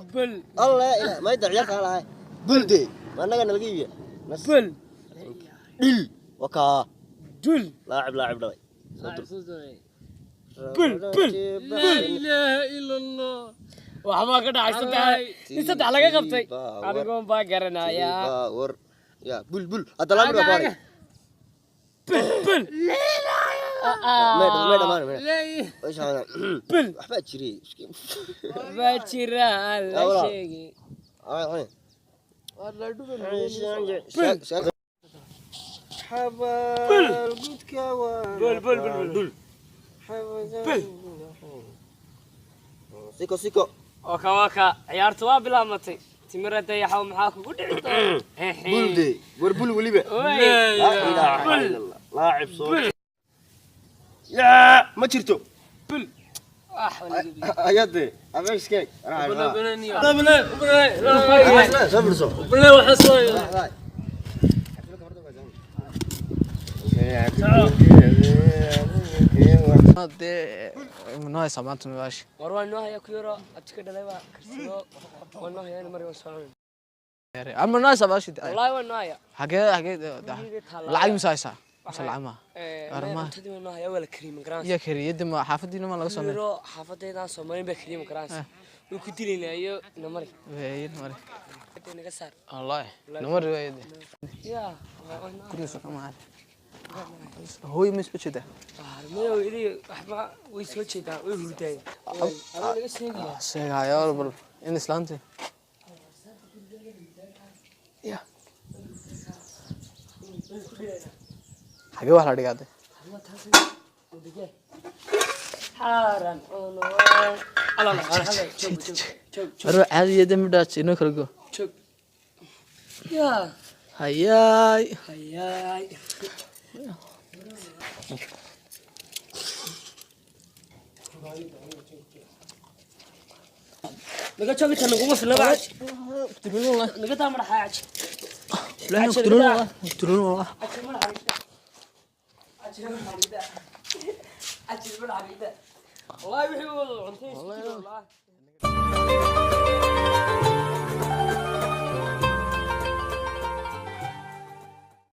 Bul. Allah ila ma yadda ciyaarta halahay bulde ma annaga nalaga iibiya Bul. Dhil wakaa. Dul. Laacib laacib dhalay. Bul, bul. Laa ilaaha ila Allah. Waxbaa ka dhacay saddex in saddex laga qabtay anigoon baa garanayaa. War ya bul bul hadda laa midh baa. Bul bul. May dhamaan. Laa Bul. Waxbaa jiray. Baa jira aan la sheegin. Bul bul bul bul. Bul. Siko siko. Waka waka, ciyaartu waa bilaabmatay. Timira dayaxow, maxaa kugu dhici doona? Bulde war bul weliba. Oy. Laa ilaaha illa Allah laacib soo yaa ma jirto. Bul. Ah, wala. Ayade ameeskeeg. Bule. Soo furso. Bule waxa soo. Dee noo haysaa maanta mibaashi? War waa noo haya ku yaro abti ka dhalay baa karsado, waa noo haya mar waan soo. Ama noo haysaa baashi? Wallaahi waa noo haya. Xagee xagee? Gurigay taallaa. Lacag mise haysaa mise lacag maaha? Armaha. Cuntadii waa noo haya, waa la kariima garanaysa. Iyo kariyada ma xaafadiina ma laga soo Yaro xaafadeydaan Soomaaliin baa kariima garanaysa, way ku dilaynaa iyo namari. Weyn mari. Hadda naga saar. Wallahi namari weeyde. Yaa waa noo. Guriga soo kama hooyo ma soo jeedaa? Mayow idii waxba way soo jeedaa, way hurdaayeen, adoo laga sheegaya. Sheegayo bal in islaanta ya xagee wax la dhigaa de? Xaaran cuno ala ala ala, joog joog joog joog. Marwa caadiyada midhaas inoo kala go. Joog yaa. Hayaay. Hayaay. Naga joogi, tan naguma filna ba, naga daa madaxa caji. Caji madaxa ida, caji madaxa ida, caji madaxa ida. Wallahi wixii wada cuntay isku jiro wallahi.